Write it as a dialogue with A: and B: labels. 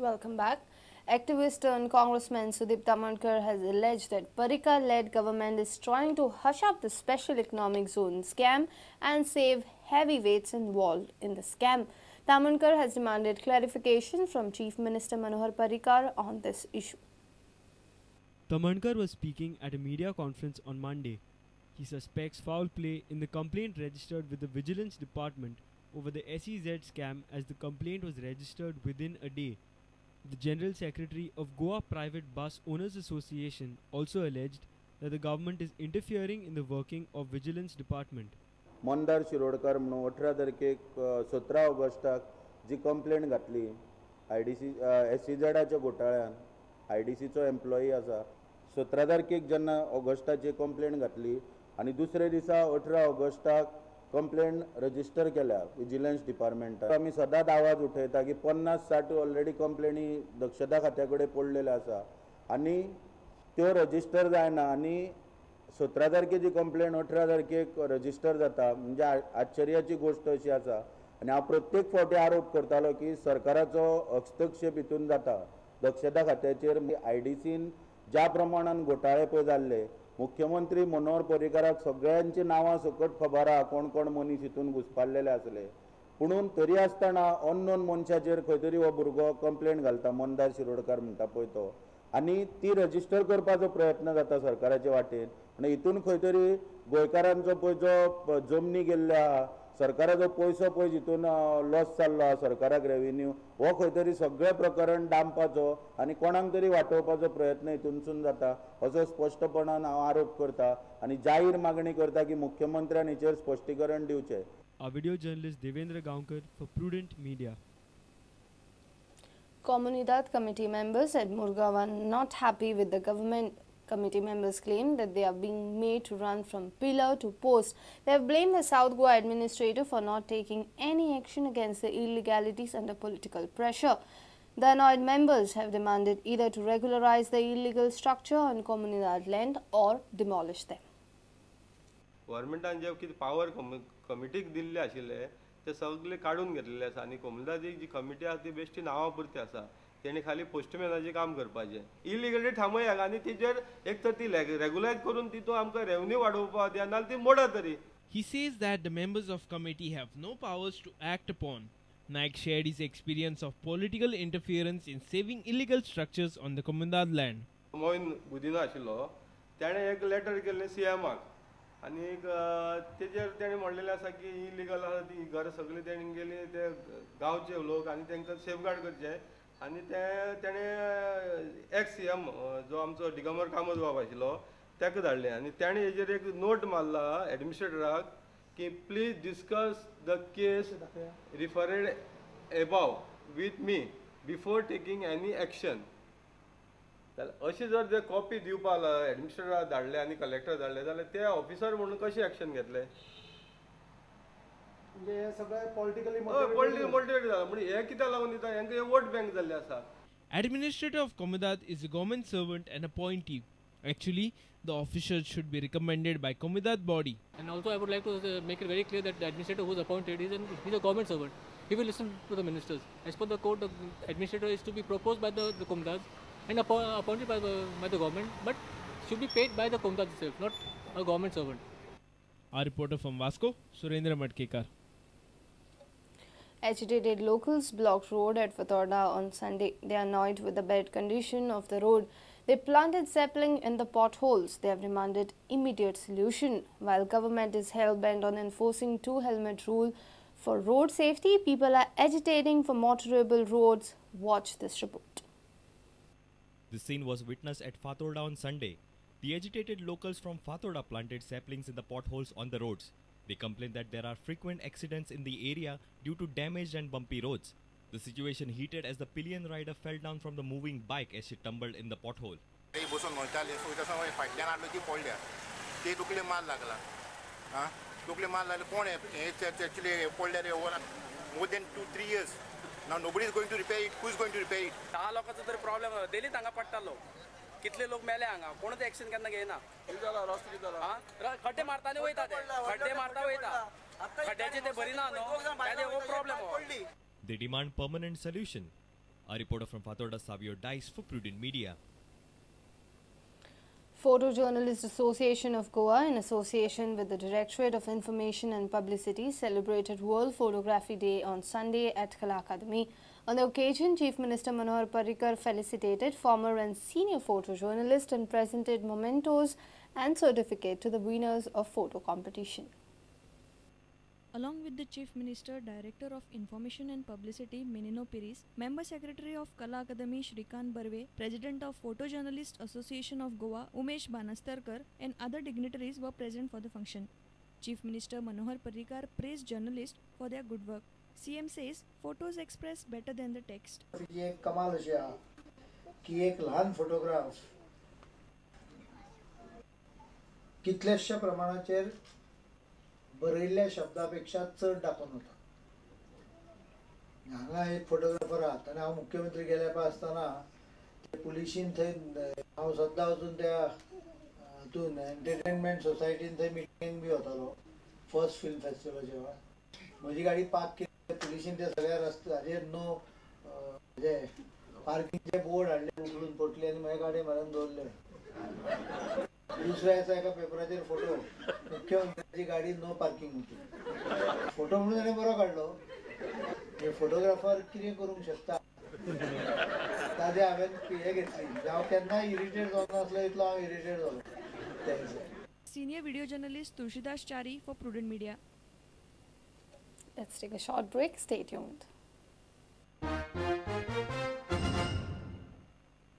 A: Welcome back. Activist turned Congressman Sudeep Tamhankar has alleged that Parrikar-led government is trying to hush up the special economic zone scam and save heavyweights involved in the scam. Tamhankar has demanded clarification from Chief Minister Manohar Parrikar on this issue.
B: Tamhankar was speaking at a media conference on Monday. He suspects foul play in the complaint registered with the Vigilance Department over the SEZ scam, as the complaint was registered within a day. The General Secretary of Goa Private Bus Owners Association also alleged that the government is interfering in the working of Vigilance Department.
C: Mandar Shirodkar म्हणून 18 तारखेक 17 ऑगस्टाक जी complaint घातली IDC SEZाच्या घोटाळ्यान IDCचो employee आसा. 17 तारखेक जेन्ना ऑगस्टाची complaint घातली आनी दुसरे दिसा 18 ऑगस्टाक कंप्लेंट रजिस्टर केल्या विजिलन्स डिपार्टमेंटान. आमी सदांच आवाज उठयता की 50-60 ऑलरेडी कंप्लेनी दक्षता खात्या कडेन पडलेल्यो आसा आनी त्यो रजिस्टर जायना आनी 17 तारखेची कंप्लेंट 18 तारखेक रजिस्टर जाता, म्हणजे आश्चर्याची गोश्ट अशी आसा. आनी हांव प्रत्येक फावटी आरोप करतालो की सरकाराचो हस्तक्षेप हितून जाता. दक्षता खात्याचेर IDCन ज्या प्रमाणान घोटाळे पळय जाल्ले, मुख्यमंत्री मनोहर पर्रीकाराक सगळ्यांची नांवां सकट खबर आहा, कोण कोण मनीस हितून घुसपालेले आसले, पुणून तरी आसतना अननोन मनशाचेर खंय तरी हो भुरगो कंप्लेंट घालता, मंदार शिरोडकार म्हणटा पळय तो, आनी ती रजिस्टर करपाचो प्रयत्न जाता सरकाराचे वाटेन. आनी हितून खंय तरी गोंयकारांचो पळय जो जमनी गेल्ल्यो आहा, सरकाराचो पयसो पळय जितून लॉस जाल्लो आहा सरकाराक रेवेन्यू, हो खंय तरी सगळें प्रकरण दामपाचो आनी कोणाक तरी वाटोवपाचो प्रयत्न हितूनसून जाता असो स्पश्टपणान हांव आरोप करता आनी जाहीर मागणी करता की मुख्यमंत्र्यान हेचेर स्पश्टीकरण दिवचें.
B: Our video journalist Devendra Gaonkar for Prudent Media.
A: Comunidade committee members at Murgaon are not happy with the government. Committee members claim that they are being made to run from pillar to post. They have blamed the South Goa administrator for not taking any action against the illegalities under political pressure. The annoyed members have demanded either to regularize the illegal structure on Comunidade land or demolish them.
D: गव्हर्मेंटान जे कितें power कमिटीक दिल्ले आशिल्ले ते सगळे काडून घेतलेले आसा आनी कोमुनिदादी जी कमिटी आसा ती बेश्टी नांवा पुरती आसा. तेणी खाली पोस्टमॅनाचें काम करपाचें. इलिगली थांबया आनी तेजेर एक तर ती रेगुलायज करून तितून आमकां रेवन्यू वाडोवपा दी नाल्यार ती मोडा तरी.
E: He says that the members of committee have no powers to act upon. Naik shared his experience of political interference in saving illegal structures on the Comunidade land.
D: Moin Godinho आशिल्लो तेणें एक letter केल्लें सीएमाक आनी तेजेर तेणें म्हणलेलें आसा की illegal आसा ती घरां सगळीं तेणी गेली ते गांवचे लोक आनी तांकां सेफगार्ड करचे आनी ते तेणें एक्स सीएम जो आमचो दिगंबर कामत बाब आशिल्लो ताका धाडलें आनी तेणें हेजेर एक नोट मारला एडमिनिस्ट्रेटराक की please discuss the case referred above with me before taking any action. जाल्यार अशें जर ते कॉपी दिवपाक एडमिनिस्ट्रेटराक धाडले आनी कलेक्टर धाडले जाल्यार ते ऑफिसर म्हणून कशें एक्शन घेतले?
F: म्हणजे सगळे पॉलिटिकली
D: मोटिवेट जाला म्हणजे हे कित्याक लागून दिता हेंकां वोट बँक जाल्ले आसा.
E: Administrator of Comunidade is a government servant and appointee. Actually, the officials should be recommended by Comunidade body.
G: And also, I would like to make it very clear that the administrator who is appointed is a government servant. He will listen to the ministers. As per the code, the administrator is to be proposed by the Comunidades and appointed by the government, but should be paid by the Comunidade itself, not a government servant.
E: Our reporter from Vasco, Surendra Matkekar.
A: Agitated locals blocked road at Fatorda on Sunday. They are annoyed with the bad condition of the road. They planted sapling in the potholes. They have demanded immediate solution. While government is hell-bent on enforcing two helmet rule for road safety, people are agitating for motorable roads. Watch this report.
H: The scene was witnessed at Fatorda on Sunday. The agitated locals from Fatorda planted saplings in the potholes on the roads. They complained that there are frequent accidents in the area due to damaged and bumpy roads. The situation heated as the pillion rider fell down from the moving bike as she tumbled in the pothole.
I: More than 2-3 years. Now nobody is going to repair it. Who is going to repair it?
J: धा लोकांचो तरी problem daily तांगा पडटा लोक. कितले लोक मेले हांगा, कोणूच एक्शन केन्ना घेयना. खड्डे मारता आनी वयता, ते खड्डे मारता वयता, खड्ड्याचे ते भरिना न्हू, हो problem.
H: They demand permanent solution. A reporter from Fatorda, Savio Dice for Prudent Media.
A: Photojournalist Association of Goa, in association with the Directorate of Information and Publicity, celebrated World Photography Day on Sunday at Kala Akademi. On the occasion, Chief Minister Manohar Parrikar felicitated former and senior photojournalists and presented mementos and certificate to the winners of photo competition.
F: Along with the Chief Minister, Director of Information and Publicity Menino Pires, Member Secretary of Kala Akademi Shrikant Barve, President of Photojournalist Association of Goa Umesh Banastarkar and other dignitaries were present for the function. Chief Minister Manohar Parrikar praised journalists for their good work. CM says photos express better than the text.
K: एक कमाल अशी आहा की एक ल्हान photograph कितल्याश्या प्रमाणाचेर बरयल्ल्या शब्दापेक्षा चड दाखोवन वता. हांगा एक फोटोग्राफर आहात आनी हांव मुख्यमंत्री गेल्या पळय आसतना ते पुलिशीन थंय हांव सद्दां वचून त्या हातून एंटरटेनमेंट सोसायटीन थंय मिटींग बी वतालो फर्स्ट फिल्म फेस्टिवलाच्या वेळार. म्हजी गाडी पार्क केली पुलिशीन त्या सगळ्या रस्त्याचेर नो जे पार्किंगचे बोर्ड हाडले उखलून पोटले आनी म्हज्या गाडये म्हऱ्यान दवरले. दुसऱ्या दिसा एका पेपराचेर फोटो मुख्यमंत्र्याची गाडी नो पार्किंग होती. फोटो म्हणून ताणें बरो काडलो. फोटोग्राफर कितें करूंक शकता ताजे हांवें हें घेतली. हांव केन्नाय इरिटेट जावनासलो इतलो हांव इरिटेट जालो त्या दिसा.
F: Senior video journalist Tulsidas Chari for Prudent Media.
A: Let's take a short break. Stay tuned.